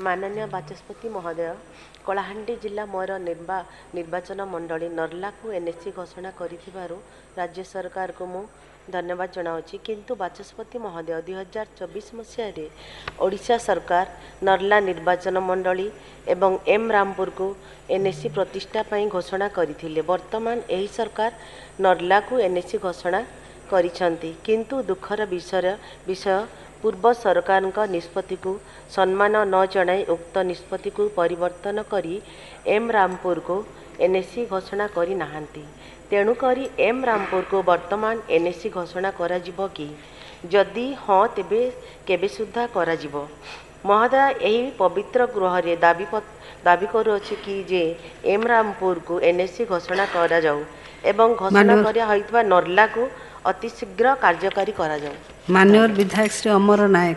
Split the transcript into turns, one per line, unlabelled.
ମାନନୀୟ ବାଚସ୍ପତି ମହୋଦୟ, କଳାହାଣ୍ଡି ଜିଲ୍ଲା ମୋର ନିର୍ବାଚନ ମଣ୍ଡଳୀ ନର୍ଲାକୁ ଏନ୍ଏସି ଘୋଷଣା କରିଥିବାରୁ ରାଜ୍ୟ ସରକାରକୁ ମୁଁ ଧନ୍ୟବାଦ ଜଣାଉଛି। କିନ୍ତୁ ବାଚସ୍ପତି ମହୋଦୟ, 2024 ମସିହାରେ ଓଡ଼ିଶା ସରକାର ନର୍ଲା ନିର୍ବାଚନ ମଣ୍ଡଳୀ ଏବଂ ଏମ୍ ରାମପୁରକୁ ଏନ୍ଏସି ପ୍ରତିଷ୍ଠା ପାଇଁ ଘୋଷଣା କରିଥିଲେ। ବର୍ତ୍ତମାନ ଏହି ସରକାର ନର୍ଲାକୁ ଏନ୍ଏସି ଘୋଷଣା କରିଛନ୍ତି, କିନ୍ତୁ ଦୁଃଖର ବିଷୟ ପୂର୍ବ ସରକାରଙ୍କ ନିଷ୍ପତ୍ତିକୁ ସମ୍ମାନ ନ ଜଣାଇ ଉକ୍ତ ନିଷ୍ପତ୍ତିକୁ ପରିବର୍ତ୍ତନ କରି ଏମ୍ ରାମପୁରକୁ ଏନ୍ଏସି ଘୋଷଣା କରିନାହାନ୍ତି। ତେଣୁକରି ଏମ୍ ରାମପୁରକୁ ବର୍ତ୍ତମାନ ଏନ୍ଏସି ଘୋଷଣା କରାଯିବ କି? ଯଦି ହଁ, ତେବେ କେବେ ସୁଦ୍ଧା କରାଯିବ? ମହୋଦୟ, ଏହି ପବିତ୍ର ଗୃହରେ ଦାବି କରୁଅଛି କି ଯେ ଏମ୍ ରାମପୁରକୁ ଏନ୍ଏସି ଘୋଷଣା କରାଯାଉ ଏବଂ ଘୋଷଣା କରାହୋଇଥିବା ନର୍ଲାକୁ ଅତି ଶୀଘ୍ର କାର୍ଯ୍ୟକାରୀ କରାଯାଉ।
ମାନ୍ୟବର ବିଧାୟକ ଶ୍ରୀ ଅମର ନାୟକ।